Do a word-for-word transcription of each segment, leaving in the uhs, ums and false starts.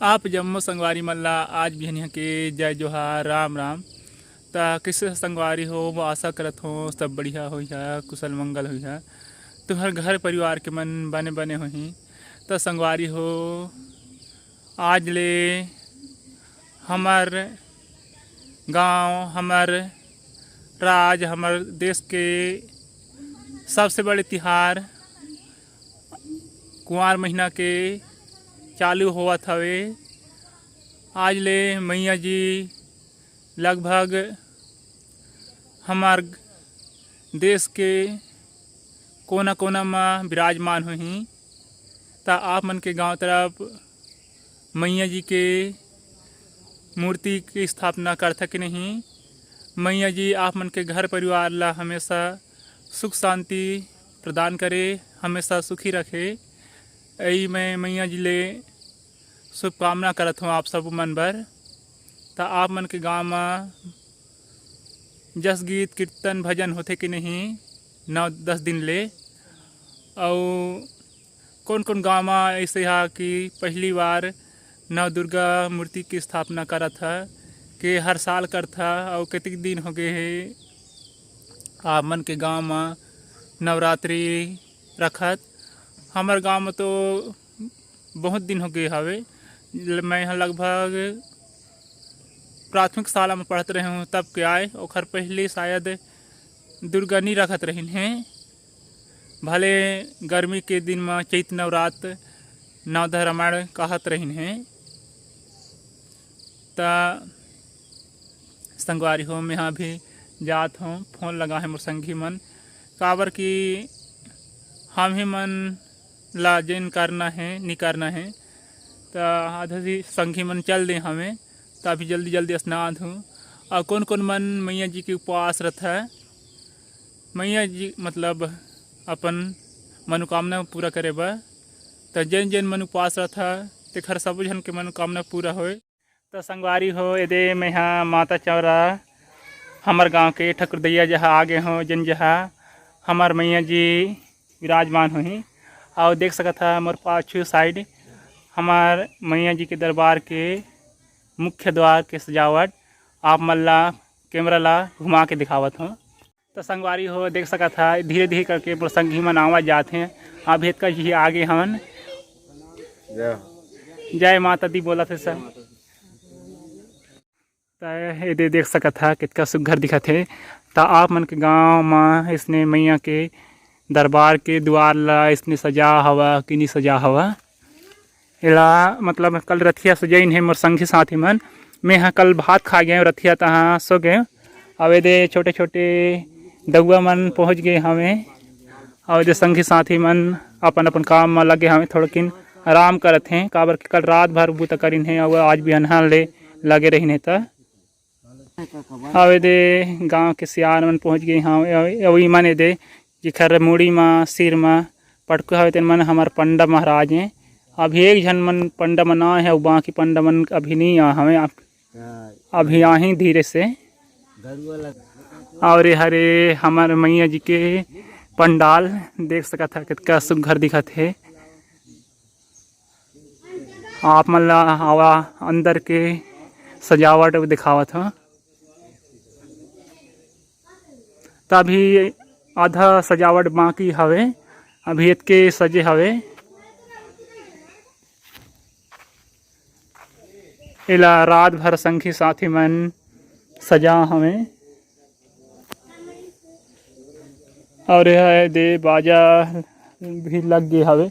आप जम्मो संगवारी मन ला आज बिहनिया के जय जोहार, राम राम। त कइसे संगवारी हो, वो आशा करत हो सब बढ़िया होइहा, कुशल मंगल होइहा। तुम्हर घर परिवार के मन बने बने होही। त संगवारी हो, आज ले हमर गांव, हमर राज, हमर देश के सबसे बड़े तिहार कुंवार महीना के चालू होवत हवे। आज ले मैया जी लगभग हमर देश के कोना-कोना म विराजमान होही। त आप मन के गांव तरफ मैया जी के मूर्ति के स्थापना करथा कि नहीं? मैया जी आप मन के घर परिवार ला हमेशा सुख शांति प्रदान करे, हमेशा सुखी रखे। यही मैं मैया जी ले शुभकामना करत हूँ आप सब मन बर। त आप मन के गांव म जस गीत कीर्तन भजन होथे कि नहीं नौ दस दिन ले? अउ कौन कौन गांव म ऐसे हा कि पहली बार नव दुर्गा मूर्ति की स्थापना करत हा, के हर साल करत हा, अउ कतिक दिन हो गए हे आप मन के गांव म नवरात्रि रखत? हमर गांव म तो बहुत दिन हो गए हवे। ल-, मैं ह लगभग प्राथमिक शाला में पढ़त रहे हूँ तब के आए, ओखर पहले शायद दुर्गा नी रखत रहिन हे। भले गर्मी के दिन म चैत नवरात नवदह रामायण कहत रहिन हे। त संगवारी हो, मेहा अभी जात हूँ, फोन लगा है मोर संगी मन, काबर कि हम ही मन ला जेन करना है, नी करना है, त आधा जी संगी मन चल दे हमें, त अभी जल्दी जल्दी स्नान हूँ। और कौन कौन मन मैया जी के उपवास रहता है, मैया जी मतलब अपन मनोकामना पूरा करे बर, त जेन जेन मन उपवास रहता, तेखर सबो झन के मनोकामना पूरा होए। त संगवारी हो, एदे मेहा माता चौरा, हमर गांव के ठकुरदैया जहाँ आगे हो, जेन जहाँ हमर मैया जी विराजमान होही। अउ देख सकत हा मोर पाछू side हमर मैया जी के दरबार के मुख्य द्वार के सजावट, आप मन ला camera ला घुमा के दिखावत हो। त संगवारी हो, देख सकत हा, धीरे-धीरे करके मोर संगी मन आवत जात हे। अभी एतका जी आगे हवन। जय। जय माता दी बोलत हे सब। त एदे देख सकत हा, कितका सुग्घर दिखत हे। त आप मन के गांव म इसने मैया के दरबार के दुआर ला इसने सजा हवा कि नी सजा हवा? एला मतलब कल रथिया सजाइन हे मोर संगी साथी मन। मैं ह कल भात खा गए रथिया, तहाँ सो गए। अउ एदे छोटे-छोटे दउआ मन पहुँच गए हवे। अउ एदे संगी साथी मन अपन-अपन काम म लगे हवे, थोड़किन आराम करत हे, काबर कि कल रात भर बूता करिन हे अउ आज बिहनहा ले लगे रहिन हे। त अउ एदे गांव के सियान मन पहुंच गए हवे। अउ, अउ इमन एदे जेखर मुड़ी म, सिर म पटकू हवे, तेन मन हमर पंडा महाराज हे। अभी एक झन मन पंडा म ना हे, अउ बाकी पंडा मन अभी नहीं आ हवे। आप अभी आही धीरे से। अउ ए हरे हमर मैया जी के पंडाल देख सकत हा, कितका सुग्घर दिखत हे। आप मन ला हवा अंदर के सजावट दिखावत हा। त अभी आधा सजावट बाकी हवे, अभी एतके सजे हवे। एला रात भर संगी साथी मन सजा हवे। अउ एहा दे बाजा भी लग गे हवे।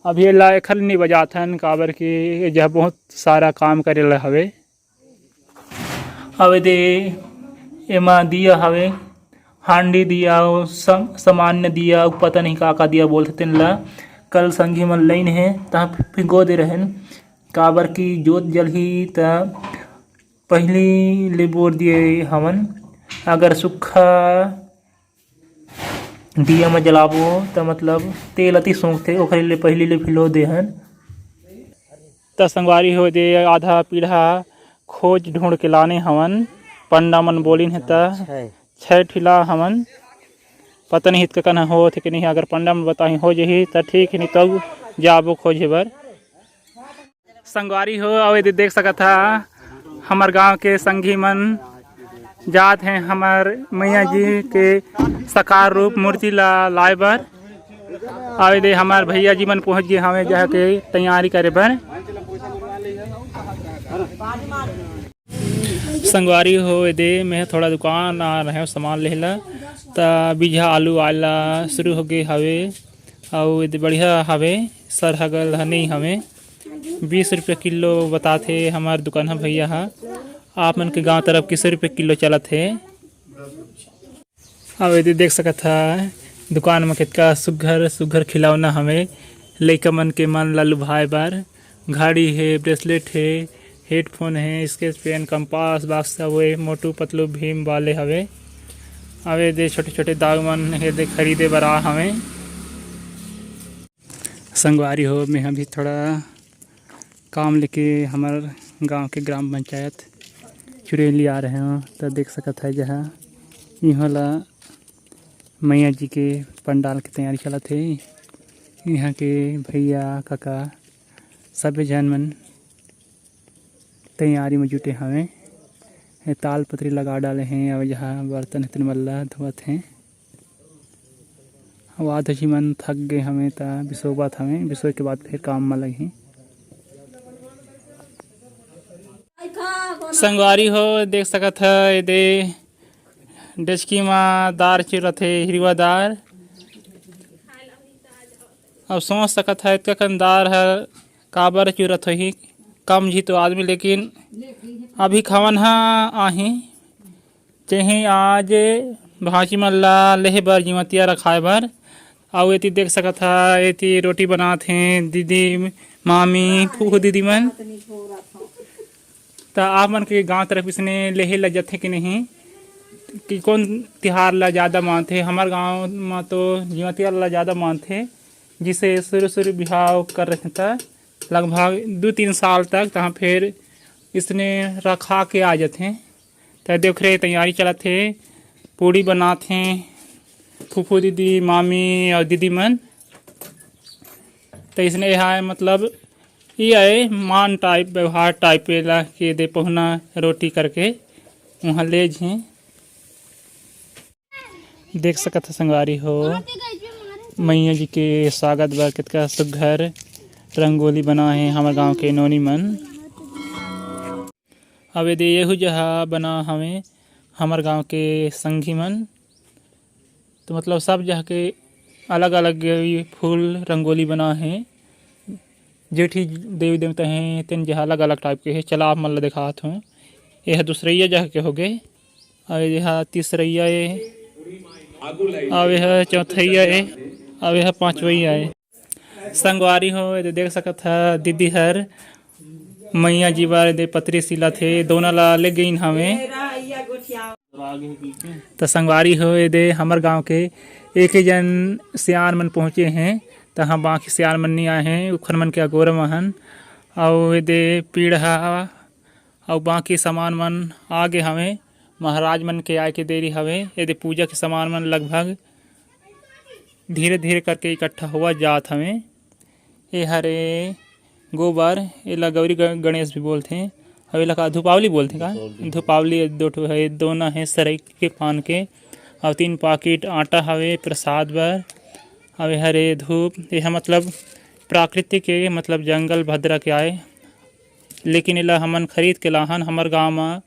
अभी एला एखर नी बजाथन, काबर कि एजहा बहुत सारा काम करे ला हवे। अउ एदे एमा दिया हवे, हांडी दिया अउ सम-, सामान्य दिया अउ पता नहीं का-का दिया बोलथे तेन ला। कल संगी मन लइन हे, तहाँ भिगो दे रहेन, काबर कि जोत जलही त पहिली ले बोर दिए हवन। अगर सुक्खा दिया म जलाबो त मतलब तेल अति सोंखथे, ओखरे ले पहिली ले भिलो दे हन। त संगवारी हो दे आधा पीढ़ा खोज ढूंढ के लाने हवन, पंडा मन बोलिन हे त छै। छै ठिला हवन, पता नहीं इतका कन होत हे कि नहीं। अगर पंडा मन बताही हो जही त ठीक हे, नहीं तब जाबो खोजे बर। संगवारी हो, अउ एदे देख सकत हा, हमर गांव के संगी मन जात हे हमर मैया जी के साकार रूप मूर्ति ला लाए बर। अउ एदे हमर भैया जी मन पहुंच गे हवे, जहाँ के तैयारी करे बर। संगवारी हो, एदे मैं थोड़ा दुकान आ रहे हो सामान लेहला, त बीजा आलू आला शुरू हो गए हवे। अउ एदे बढ़िया हवे, सरहगल ह नइ हवे। बीस रुपया किलो बताथे हमर दुकान ह भैया ह। आप मन के गांव तरफ किस रुपया किलो चलत हे? अउ एदे देख सकत ह, दुकान म कितका सुग्घर सुग्घर खिलौना हवे, लइका मन के मन ला लुभाए बर। घड़ी हे, ब्रेसलेट हे, हेडफोन हे, स्केच पेन, कंपास, बक्सा, वो मोटू पतलू भीम वाले हवे। अउ एदे छोटे छोटे दाऊ मन एदे खरीदे बर आ हवे। संगवारी हो, मैं अभी थोड़ा काम लेके हमर गांव के ग्राम पंचायत चुरेली आ रहे हो, त देख सकत है जहाँ इहाँ ला मैया जी के पंडाल के तैयारी चलत हे। इहाँ के भैया, काका, सबे झन मन तैयारी में जुटे हवे। ये ताल पतरी लगा डाले हे, अउ जहाँ बर्तन हे, तेन मन ला धोवत हे। अउ आधा झी मन थक गए हवे, त बिसोवत हवे, बिसोए के बाद फिर काम में लगही। संगवारी हो, देख सकत ह, एदे डेचकी म दार चुरत हे, हिरवा दार। अब सोच सकत ह, एतका कन दार ह काबर चुरत होही, कम झी तो आदमी, लेकिन अभी खवन ह आही, जेही आज भांची मन ला लेहे बर, जीवतिया रखाए बर। अउ एती देख सकत ह, एती रोटी बनात हे दीदी, मामी, फूफू दीदी मन। त आप मन के गांव तरफ इसने लेहे ला जथे कि नहीं, कि कौन तिहार ला ज़्यादा मानथे? हमर गांव म तो जीवतिया ला ज़्यादा मानथे, जिसे शुरू शुरू बिहाव कर रहे त लगभग दू तीन साल तक तहाँ फिर इसने रखा के आ जथे। त देख रे, तैयारी चलत हे, पूड़ी बनात हे फूफू दीदी, मामी अउ दीदी मन। त इसने एहा मतलब ये आए मान टाइप, व्यवहार टाइप, एला के दे पहुना रोटी करके वहाँ ले झी। देख सकत ह संगवारी हो, मैया जी के स्वागत बर कितका सुग्घर रंगोली बना हे हमर गांव के नोनी मन। अब एदे एहू जहा बना हवे हमर गांव के संगी मन। तो मतलब सब जहा के अलग-अलग ये फूल रंगोली बना हे। जेठी देवी देवता हे, तेन जहा अलग-अलग टाइप के हे। चला आप मन ल देखात हूँ। ये ह दूसरइया जहा के होगे, अउ ये ह तीसरइया ए, अउ ये ह चौथइया ए, अउ ये ह पांचवइया ए। संगवारी हो, एदे देख सकत ह, दीदी हर मैया जी बर एदे पतरी सिलत हे, दोना ला ले गईन हवे। त संगवारी हो, एदे हमर गांव के एक ही जन सियान मन पहुंचे हे, त हम बाकी सियान मन नहीं आए हे, उखर मन के अगोरा महन। अउ एदे पीढ़ा अउ बाकी सामान मन आगे हवे, महाराज मन के आए के देरी हवे। एदे पूजा के सामान मन लगभग धीरे-धीरे करके इकट्ठा होवत जात हवे। ए हरे गोबर, एला गौरी ग-, गणेश भी बोलथे, अउ एला का धुपावली बोलथे का? धुपावली। धुपावली दो ठो हे, दोना हे सरई के पान के, अउ तीन पाकिट आटा हवे प्रसाद बर, अउ ए हरे धूप। एहा मतलब प्राकृतिक के, मतलब जंगल भद्रा के आए, लेकिन एला हमन खरीद के लाहन। हमर गांव म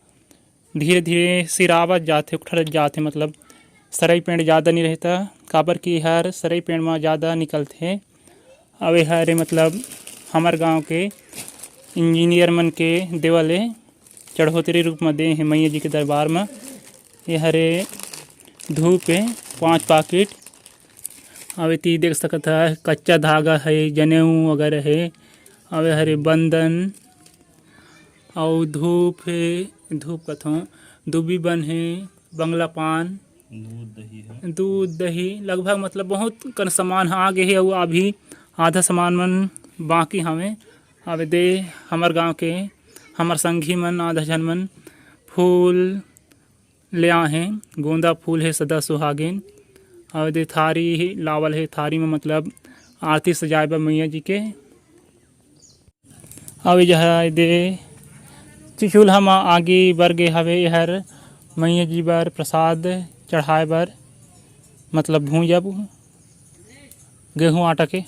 धीरे-धीरे सिरावत जाथे, उखठत जाथे, मतलब सरई पेड़ ज़्यादा नहीं रहता, काबर कि हर सरई पेड़ म ज़्यादा निकलथे। अउ ए हरे मतलब हमर गांव के इंजीनियर मन के देवल ए, चढ़ोतरी रूप म दे हे मैया जी के दरबार म। ए हरे धूप ए पांच पाकिट। अउ एती देख सकत ह कच्चा धागा हे, जनेऊ वगैरह हे। अउ ए हरे बंदन अउ धूप हे, धूप कथों, दूबी बन हे, बंगला पान, दूध दही हे। दूध दही लगभग मतलब बहुत कन सामान ह आ गे हे, अउ अभी आधा सामान मन बाकी हवे। अब दे हमर गांव के हमर संगी मन, आधा झन मन फूल ले आ हे, गोंदा फूल हे, सदा सुहागिन। अउ दे थारी लावल हे, थारी में मतलब आरती सजाए बर मैया जी के। अउ ए जगह दे चुचुल्हा म आगी बर गे हवे, एहर मइया जी बर प्रसाद चढ़ाए बर, मतलब भूंजब गेहूं आटा के।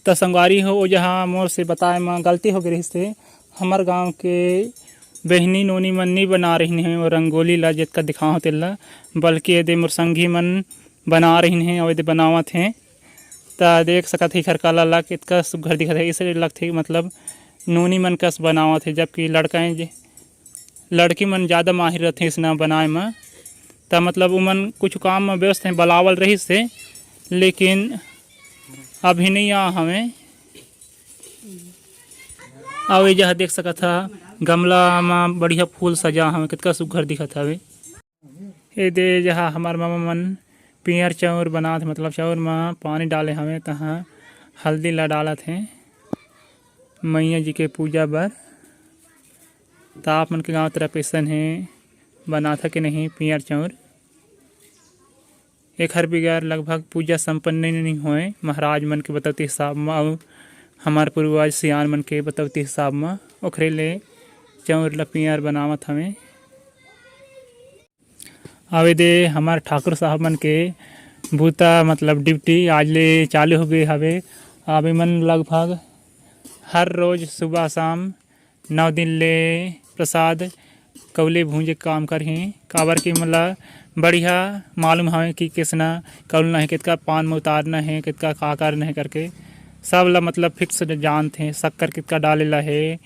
त संगवारी हो, ओ जगह मोर से बताए म गलती हो गे रहिस हे। हमर गांव के बहिनी नोनी मन नी बना रहिन हे ओ रंगोली ला, जेतका दिखाओ तेला, बल्कि एदे मोर संगी मन बना रहिन हे अउ एदे बनावत हे। त देख सकत हे एखर कला ला, कितका सुग्घर दिखत हे। अइसे लगथे मतलब नोनी मन कस बनावत हे, जबकि लड़का हे जे, लड़की मन जादा माहिर रथे इसना बनाए म। त मतलब उमन कुछ काम म व्यस्त हे, बलावल रहिस हे, लेकिन अभी नइ आ हवे। अउ ए जगह देख सकत ह, गमला म बढ़िया फूल सजा हवे, कितका सुग्घर दिखत हवे। ए दे जगह हमर ममा मन पियर चाउर बनात हे, मतलब चाउर म पानी डाले हवे, तहाँ हल्दी ला डालत हे मइया जी के पूजा बर। त आप मन के गांव तरफ अइसन हे, बनात हे कि नहीं पियर चाउर? एखर बिगर लगभग पूजा संपन्न नइ, नइ होय, महाराज मन के बतौती हिसाब म अउ हमर पूर्वज सियान मन के बतौती हिसाब म। ओखरे ले चाउर ल पियर बनावत हवे। अउ ए दे हमर ठाकुर साहब मन के बूता, मतलब ड्यूटी आज ले चालू हो गे हवे। अब एमन लगभग हर रोज सुबह शाम नौ दिन ले प्रसाद कउले भूंजे के काम करही, काबर कि मोला बढ़िया मालूम हवे कि किसना कउलना हे, कितका पान में उतारना हे, कितका का करना हे करके सब ला मतलब फिक्स जानथे। शक्कर कितका डाले ला हे,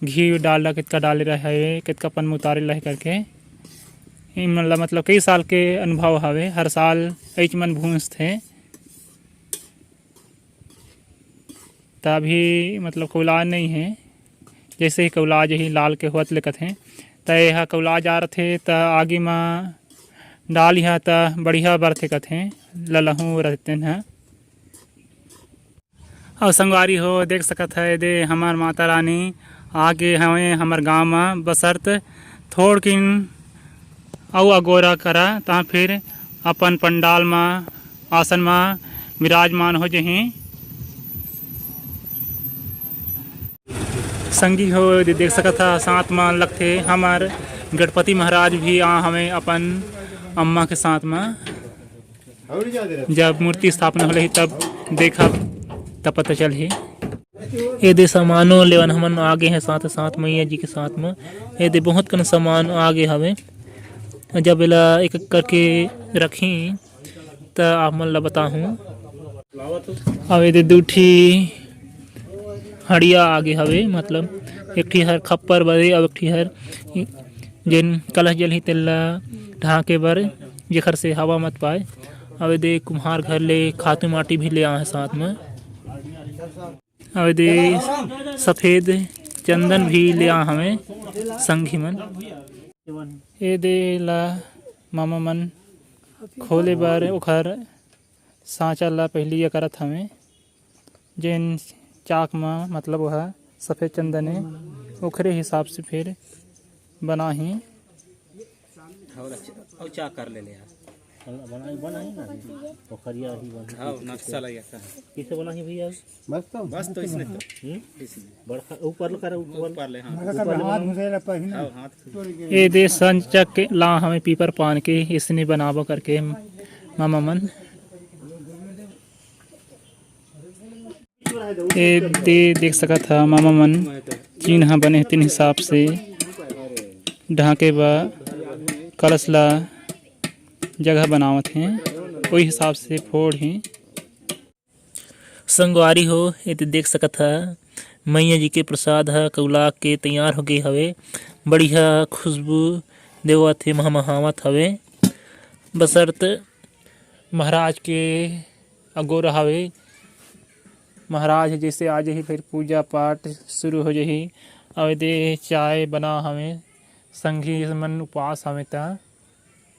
घी डालना कितका डाले ला हे, कितका पान में उतारे ला हे करके। इ मन ला मतलब कई साल के अनुभव हवे, हर साल एच मन भूंजथे। त अभी मतलब कौलाज नइ हे, जइसे ही कौलाज ही लाल के होत ले कथे, त एहा कौलाज आ रथे, त आगी म डाल इहा त बढ़िया बरथे कथे, ललहू रहितेन ह। अउ संगवारी हो, देख सकत ह, एदे हमर माता रानी आगे हवे हमर गांव म, बसरत थोड़किन अउ अगोरा करा, तहाँ फिर अपन पंडाल म, आसन म विराजमान हो जही। संगी हो, एदे देख सकत ह, साथ म लगथे हमर गणपति महाराज भी आ हवे अपन अम्मा के साथ म। जब मूर्ति स्थापना होले ही तब देखब, तब पता चलही। एदे सामानो लेवन हमन आगे हैं साथ साथ मइया जी के साथ म। एदे बहुत कन सामान आगे हवे। जब एला एक एक करके रखी त आप मन ला बताहूँ। अब एदे दू ठी हड़िया आगे हवे, मतलब एक ठी हर खप्पर बरे अउ एक ठी हर जेन कलश जलही तेला ढांके बर, जेखर से हवा मत पाए। अब एदे कुम्हार घर ले खातू माटी भी ले आए साथ में। अब एदे सफेद चंदन भी ले आ हवे संगी मन। एदे ला मामा मन खोले बर ओखर सांचा ला पहिली ये करत हवे, जेन चाक म मतलब ओह सफेद चंदन ए, ओखरे हिसाब से फिर बनाही। अउ अच्छा, अउ चाक कर ले ले यार। बनाई, बनाई ना अभी। पोखरिया ही बनाई। हाँ, नक्शा लगा था। किसे बनाई भैया? बस तो। बस तो इसने तो। हम्म? इसने। बड़का ऊपर लो कर, ऊपर। ऊपर ले, हाँ। ऊपर ले हाथ बनाओ। घुसेला पहिना। हाँ, हाथ। एदे सांचा के ला हवे पीपर पान के, इसने बनाबो करके मामा मन। एदे देख सकत ह मामा मन चिन्हा बने हे तेन हिसाब से ढांके बर कलश ला जगह बनावत हे, ओही हिसाब से फोड़ हे। संगवारी हो, एदे देख सकत ह मइया जी के प्रसाद ह कौला के तैयार हो गे हवे। बढ़िया खुशबू देवत हे, महमहावत हवे। बसरत महाराज के अगोरा हवे। महाराज जैसे आ जाही, फिर पूजा पाठ शुरू हो जाही। अउ एदे चाय बना हवे, संगी मन उपास हवे, त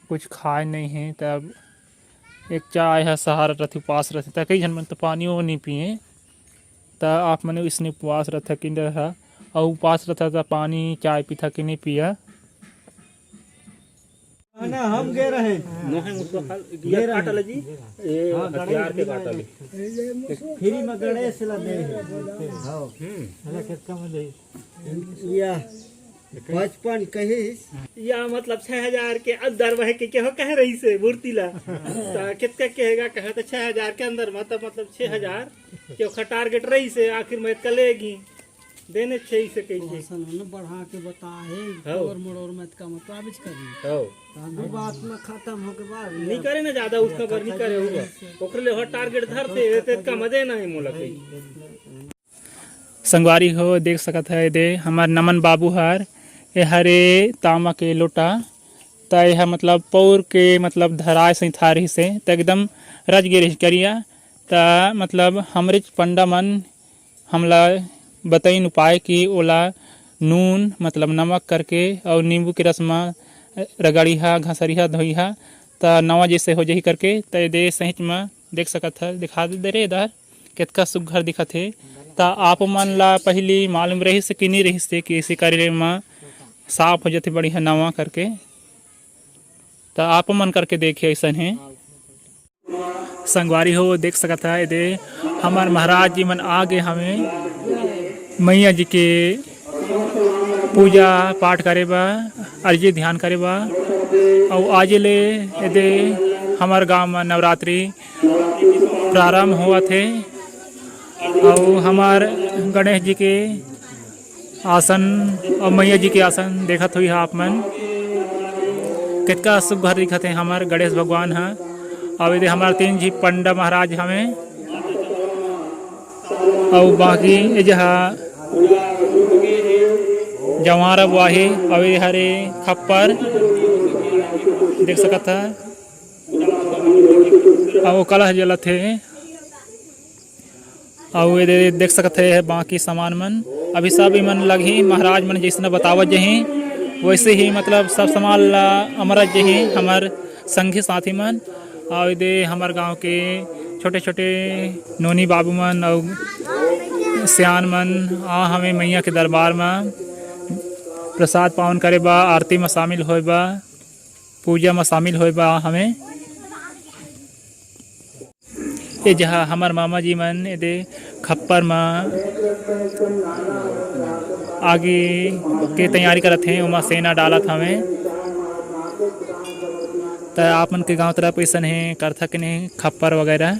कुछ खाए नहीं है, तब एक चाय ह सहारा रथे, उपास रथे, त कई झन मन त पानियो नहीं पिए। त आप मन इसने उपवास रथे कि रहा, अउ उपास रथे त पानी चाय पीथा कि नहीं पिया। ना, हम गे रहे। नोहे मुसवा काट ले जी, ये हाँ, हथियार के काट ले। फ्री में गणेश ला दे हे। हाँ। हम्म। अरे, कितना में दे? या पचपन कहिस। या मतलब छह हजार के अंदर वह के केहो कह रही से मूर्ति ला। त कितना कहेगा, कहे त छह हजार के अंदर में, त मतलब छह हजार के ओखर टारगेट रही से, आखिर में इतका लेगी। देने छे से कइसे? असन ओने बढ़ा के बता हे, हाँ। तोर मोर और मत का मतलब इच करी। हाँ। तो हम भी बात में खत्म होके बाद नहीं करे ना ज्यादा, उसका बर नहीं करे होगा। ओकरे ले हर टारगेट धर से, एते का मजे ना है मोला कहीं। संगवारी हो, देख सकत है दे, हमर नमन बाबू हर, ए हरे तामा के लोटा, त एहा मतलब पौर के मतलब धराए सैंथा रहिस हे, त एकदम रच गे रहिस करिया। त मतलब हमरेच पंडा मन हमला बतइन उपाय कि ओला नून, मतलब नमक करके अउ नींबू के रस म रगड़िहा, घसरिहा, धोइहा, त नवा जैसे हो जही करके। त एदे सहिच म देख सकत ह, दिखा दे रे इधर, केतका सुग्घर दिखत हे। त आप मन ला पहिली मालूम रहिस कि नी रहिस हे कि ऐसे करे म साफ हो जथे बढ़िया नवा करके। त आप मन करके देखे अइसन हे। संगवारी हो, देख सकत ह, एदे हमर महाराज जी मन आ गे हवे मइया जी के पूजा पाठ करे बर, अरजी ध्यान करे बर। अउ आज ले एदे हमर गांव म नवरात्रि प्रारंभ होवत हे। अउ हमर गणेश जी के आसन अउ मइया जी के आसन देखत होइहा आप मन, केतका सुग्घर दिखत हे हमर गणेश भगवान ह। अउ एदे हमर तीन झी पंडा महाराज हवे, अउ बाकी ए जहा जवारा बोआही, अउ ए हरे खप्पर देख सकत ह, अउ कलश जलत हे। अउ एदे देख सकत हे, बाकी सामान मन अभी सब इमन लगही। महाराज मन जइसना बतावत जही, वइसे ही मतलब सब सामान ला अमरत जही हमर संगी साथी मन। अउ एदे हमर गांव के छोटे-छोटे नोनी बाबू मन अउ सियान मन आ हवे मइया के दरबार म प्रसाद पावन करे बर, आरती म शामिल होय बर, पूजा म शामिल होय बर आ हवे। ए जहा हमर मामा जी मन एदे खप्पर म आगी के तैयारी करत हे, ओमा सेना डालत हवे। त आप मन के गांव तरफ अइसन हे, करथा के नहीं खप्पर वगैरह?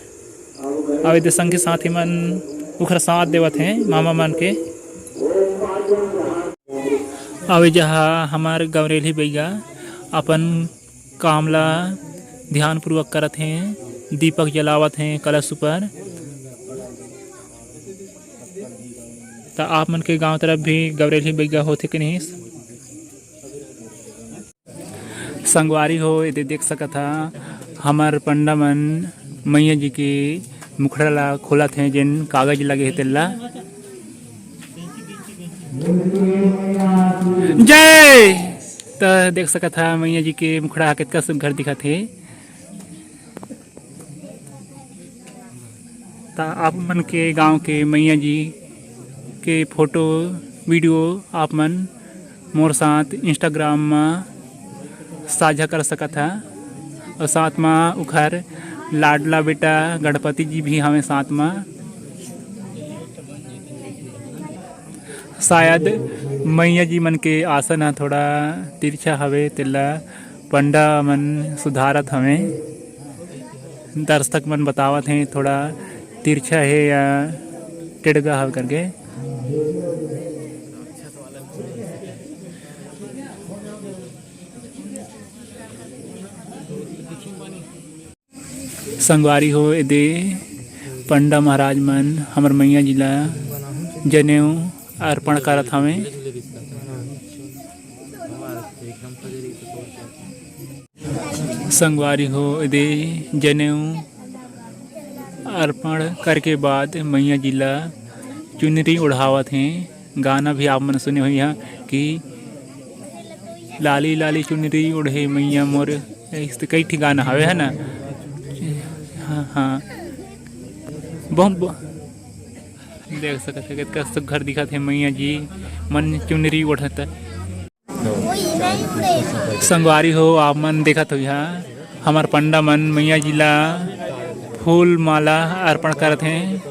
अउ एदे संगी साथी मन उखर साथ देवत हे मामा मन के। अउ ए जहा हमर गौरेली बइगा अपन काम ला ध्यानपूर्वक करत हे, दीपक जलावत हे कलश ऊपर। त आप मन के गांव तरफ भी गौरेली बइगा होथे के नहीं? संगवारी हो, एदे देख सकत हा, हमर पंडा मन मइया जी के मुखड़ा ला खोलत हे, जेन कागज लगे हे तेला। जय। त देख सकत हा, मइया जी के मुखड़ा ह केतका सुघर दिखत हे। त आप मन के गांव के मइया जी के फोटो, वीडियो आप मन मोर साथ Instagram म साझा कर सकत हा। अउ साथ म उखर लाडला बेटा गणपति जी भी हवे साथ म। शायद मइया जी मन के आसन ह थोड़ा तिरछा हवे, तेला पंडा मन सुधारत हवे। दर्शक मन बतावत हे थोड़ा तिरछा हे या टेढ़गा हवे करके। संगवारी हो, एदे पंडा महाराज मन हमर मइया जी ला जनेऊ अर्पण करत हवे। संगवारी हो, एदे जनेऊ अर्पण करके बाद मइया जी ला चुनरी ओढ़ावत हे। गाना भी आप मन सुने होइहा कि लाली लाली चुनरी ओढ़े मइया मोर, ऐसे कई ठी गाना हवे, है ना? हाँ, हाँ। बहुत, बहुत देख सकत हे, कितना सुघर दिखत हे मइया जी मन चुनरी ओढ़त। संगवारी हो, आप मन देखत हो, यहाँ हमर पंडा मन मैया जी ला फूल माला अर्पण करत हें,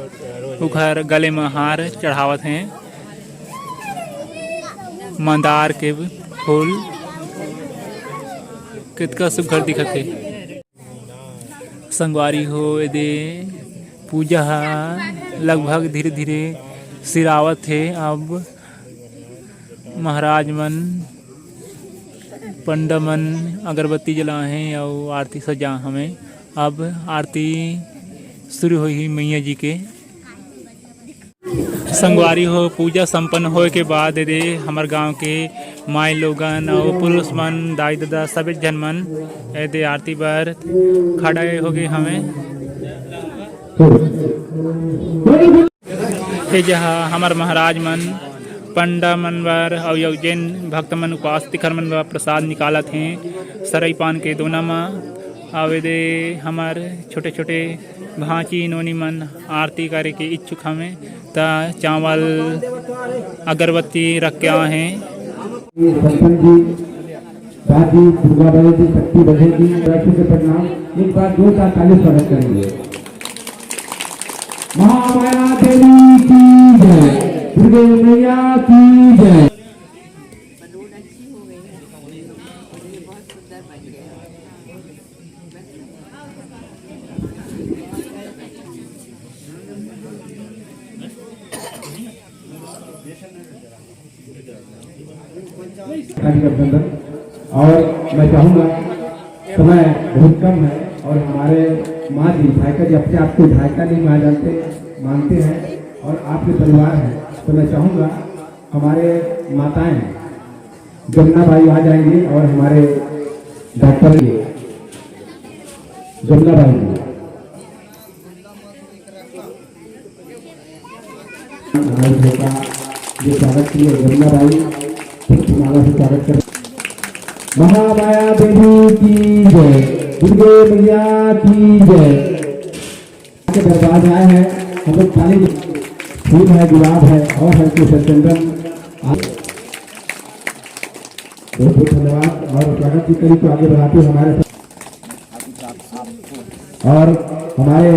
उखर गले म हार चढ़ावत हें, मंदार के फूल। कितका सुघर दिखत हे। संगवारी हो, एदे पूजा ह लगभग धीरे-धीरे सिरावत हे। अब महाराज मन, पंडा मन अगरबत्ती जलाए हें अउ आरती सजा हवे। अब आरती शुरू होही मैया जी के। संगवारी हो, पूजा संपन्न होए के बाद एदे हमर गांव के माई लोगन अउ पुरुष मन, दाई ददा, सबे झन मन एदे आरती बर खड़ा होगे हवे। ए जहा हमर महाराज मन पंडा मन बर अउ अउ जेन भक्त मन उपास तिखर मन बर प्रसाद निकालत हें, सरई पान के दोना म। अउ एदे हमर छोटे-छोटे भांची नोनी मन आरती करे के इच्छुक हवे, त चावल, अगरबत्ती रख के आए हें। संपन्न जी, दादी दुर्गा बाई जी, शक्ति बढ़ेगी, वैष्णव के प्रणाम। एक बार जोरदार ताली स्वागत करेंगे। महामाया देवी की जय, दुर्गे मैया की जय। हार्दिक अभिनंदन। और मैं चाहूँगा, समय बहुत कम है और हमारे माँ जी विधायिका जी अपने आप को विधायिका नहीं माना जानते, मानते हैं और आपके परिवार हैं, तो मैं चाहूँगा हमारे माताएं जमुना बाई आ जाएंगी और हमारे डॉक्टर जमुना बाई जी। हमारे छोटा ये स्वागत के लिए जमुना बाई, पुष्पमाला से स्वागत कर। महामाया देवी की जय, दुर्गे मैया की जय। के दरबार में आए हैं, हम लोग खाली फूल है, गुलाब है और हल्के से चंदन। आप बहुत बहुत धन्यवाद और स्वागत की कड़ी को आगे बढ़ाते हुए हमारे साथ और हमारे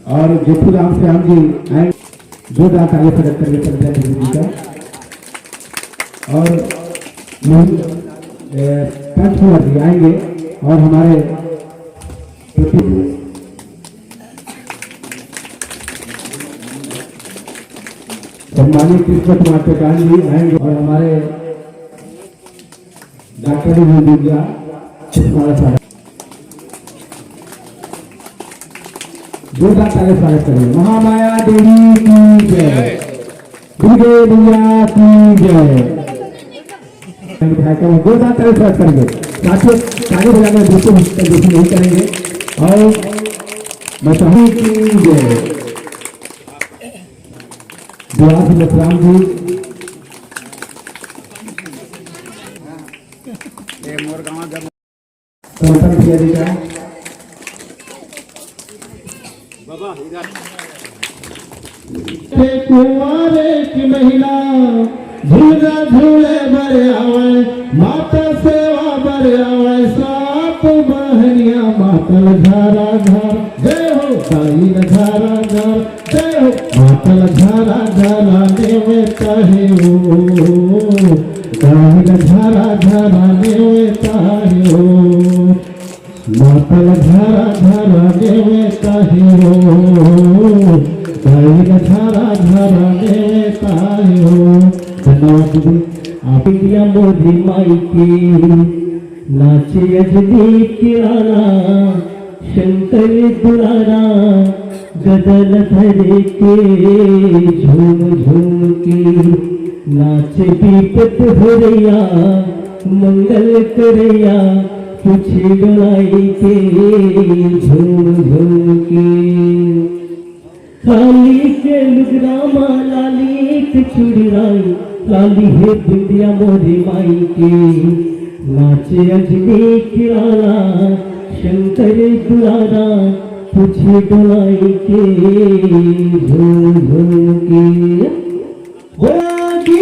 और जेठू राम श्याम जी आए, जोरदार ताली से करेंगे पंचायत जी का। और मोहन, ए, पंच कुमार जी आएंगे और हमारे सम्मानित कृष्ण कुमार प्रकाश जी आएंगे और हमारे डॉक्टर जी भी दिया, हमारा स्वागत। जोरदार ताली स्वागत करेंगे। महामाया देवी की जय, दुर्गे मैया की जय। जोरदार ताली स्वागत करेंगे। साथियों, ताली बजाने में बिल्कुल भी कंजूसी नहीं करेंगे। और मैं चाहूँ की जय। दुआ से लखराम जी। समर्पण किया जी का। ते कुंवारे की महिला झूला झूले बर आवे, माता सेवा बर आवे, सात बहनिया मातल झारा झार, जय हो दाई झारा झार। जय हो। मातल झारा झारा नेवता हे ओ, गाहिर झारा झारा नेवता हे ओ। मातल झारा झारा नेवता हे ओ, गाहिर झारा झारा नेवता हे ओ। धन्यवाद दीदी। आप इंडिया मोदी माई की नाचे अजनी किराना, शंकर दुलारा, गदल धरे के झूम झूम के। नाचे विपत हरैया, मंगल करैया, पूछी डोलाई के झूम झूम के। काली के लुगरा मा लाली के चूड़ी लाई, लाली हे बिंदिया मोरी माई के। नाचे अजनी किराना, शंकर दुलारा, पूछे डोलाई के झूम झूम के। बोला जी।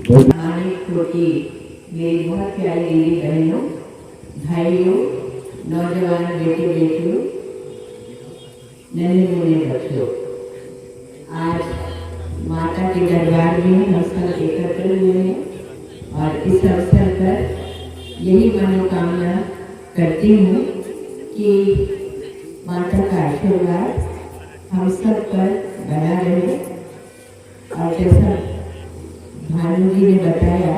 बहुत मानिक कोटि, मेरी बहुत प्यारी दीदी बहनों, भाइयों, नौजवान बेटे बेटियों, नन्हे मुन्ने बच्चों, आज माता के दरबार में हम सब एकत्र हुए हैं और इस अवसर पर यही मनोकामना करती हूँ कि माता का आशीर्वाद हम सब पर बना रहे। और जैसा भानु जी ने बताया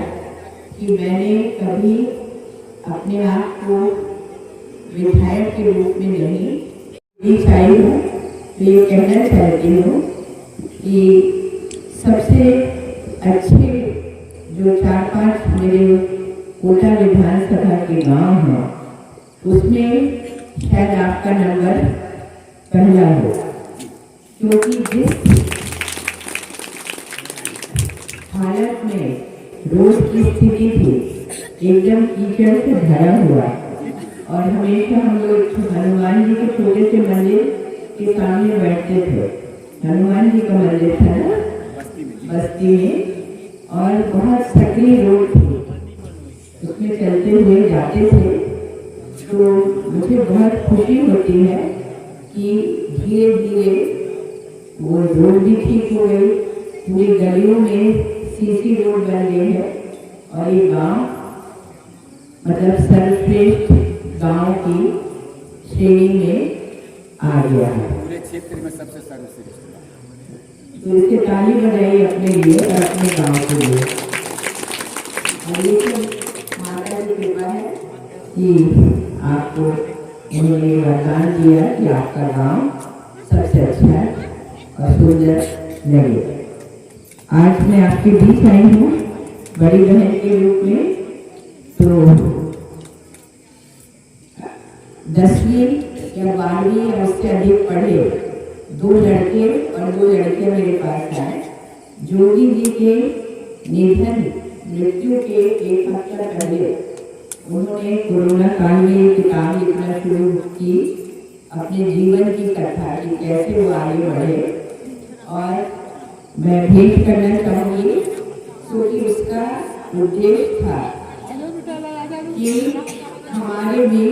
कि मैंने कभी अपने आप को विधायक के रूप में नहीं बीच आई हूँ, तो ये कहना चाहती हूँ कि सबसे अच्छे जो चार पांच मेरे कोटा विधानसभा के गांव हैं, उसमें शायद आपका नंबर पहला हो, क्योंकि जिस हालत में रोड की स्थिति थी, एकदम कीचड़ से भरा हुआ, और हमेशा हम लोग हनुमान जी के छोटे से मंदिर के सामने बैठते थे। हनुमान जी का मंदिर था ना बस्ती में, और बहुत सकरी रोड थी, उसमें चलते हुए जाते थे, तो मुझे बहुत खुशी होती है कि धीरे धीरे वो रोड भी ठीक हो गई, पूरी गलियों में सीसी रोड बन गई है और ये गांव मतलब सर्वश्रेष्ठ गांव की श्रेणी में आ गया है। पूरे क्षेत्र में सबसे सर्वश्रेष्ठ गांव। तो इससे ताली बजाइए अपने लिए और अपने गांव के लिए। और ये सब माता की कृपा है कि आपको उन्होंने ये वरदान दिया कि आपका गांव सबसे अच्छा और सुंदर लगे। आज मैं आपके बीच आई हूँ बड़ी बहन के रूप में, तो दसवीं या बारहवीं या उससे अधिक पढ़े दो लड़के और दो लड़कियां मेरे पास आए। जोगी जी के निधन, मृत्यु के एक हफ्ता पहले उन्होंने कोरोना काल में ये किताब लिखना शुरू की, अपने जीवन की कथा कि कैसे वो आगे बढ़े। और मैं भेंट करना चाहूंगी, क्योंकि उसका उद्देश्य था कि हमारे भी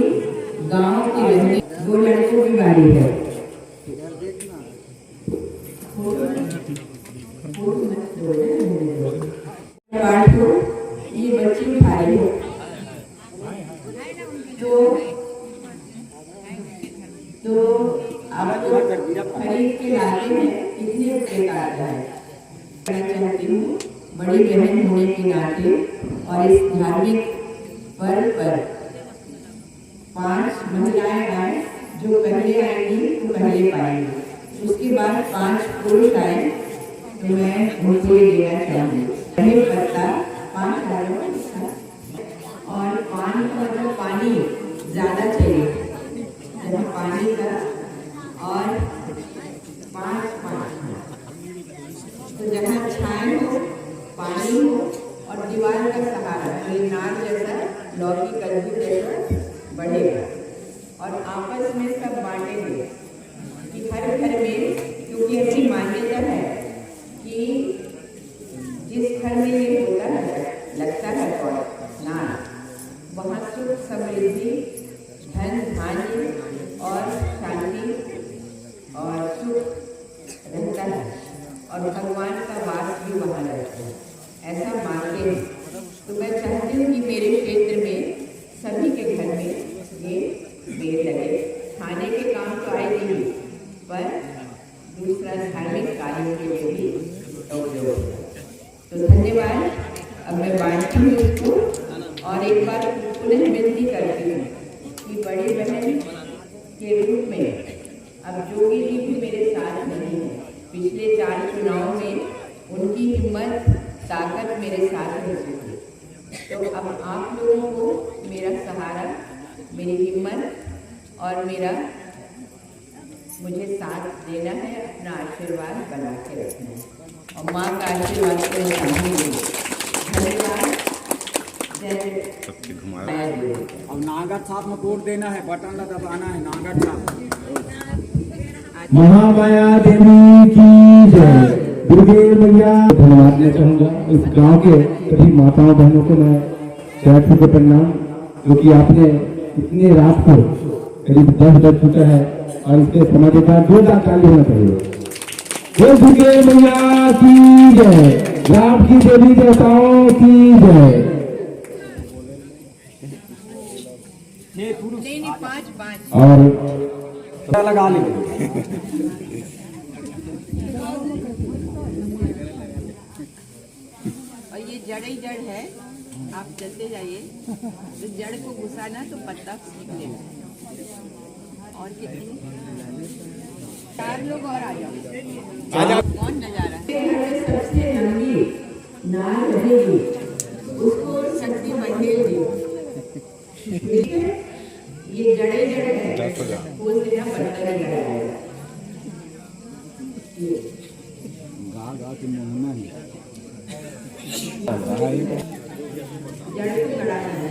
गांव के रहने, दो लड़कों की बारी है। पाठ को ये बच्ची उठा रही है, तो तो आपको खरीद के लाते हैं, कितने रुपए का आता है? कहना चाहती हूँ, बड़ी बहन होने के नाते और इस धार्मिक पर्व पर पांच महिलाएं आए, जो पहले आएंगी तो पहले पाएंगी, उसके बाद पांच पुरुष आए तो मैं उनको ये देना चाहूंगी। पहले पत्ता पांच आए, और पानी का मतलब पानी ज्यादा चाहिए, जहाँ पानी का, और पांच पांच, तो जहाँ छाए हो, पानी हो और दीवार का सहारा, तो ये नार जैसा, लौकी कद्दू जैसा बढ़ेगा। और आपस में सब बांटेंगे कि हर घर में, क्योंकि ऐसी मान्यता है कि जिस घर में ये होता है, लगता है पौधा, नार, वहाँ सुख, समृद्धि, धन धान्य और शांति और सुख रहता है, और भगवान का वास भी वहाँ रहता है, ऐसा मानते हैं। तो मैं चाहती हूँ कि मेरे क्षेत्र में सभी के घर में ये पेड़ लगे, खाने के काम तो आए नहीं, पर दूसरा धार्मिक कार्यों के लिए भी उपयोग होगा। तो धन्यवाद। अब मैं बांटती हूँ इसको और एक बार पुनः विनती करती हूँ कि बड़ी बहन के रूप में अब जोगी जी भी मेरे साथ नहीं है। पिछले चार चुनाव में उनकी हिम्मत, ताकत मेरे साथ होती थी। तो अब आप लोगों को मेरा सहारा, मेरी हिम्मत और मेरा मुझे साथ देना है, अपना आशीर्वाद बना के रखना है और माँ का आशीर्वाद के सामने। धन्यवाद। जय। सबके घुमाओ। जय गुरु। अब नागर साहब में वोट देना है, बटन ला दबाना है, नागर साहब। महामाया देवी की जय। दुर्गे मैया धन्यवाद देना चाहूंगा। इस गांव के सभी माताओं बहनों को मैं पैर छू के प्रणाम, जो कि आपने इतने रात को करीब दस बज चुका है और इसके समय के साथ जोरदार ताली होना चाहिए। बोल दुर्गे मैया की जय, राम की देवी देवताओं की जय। नहीं, नहीं, पाँच, पाँच। और लगा ले। और ये जड़ ही जड़ है, आप चलते जाइए, तो जड़ को घुसाना तो पत्ता निकलेगा। और कितनी? चार लोग और आ जाओ। आ जाओ। कौन नजारा है? सबसे लंबी नार रहेगी, उसको शक्ति बढ़ेगी। ठीक है, ये जड़े जड़ है। वो तेरा पत्थर है। गा गा के मोहना है। जड़ को जड़ा है।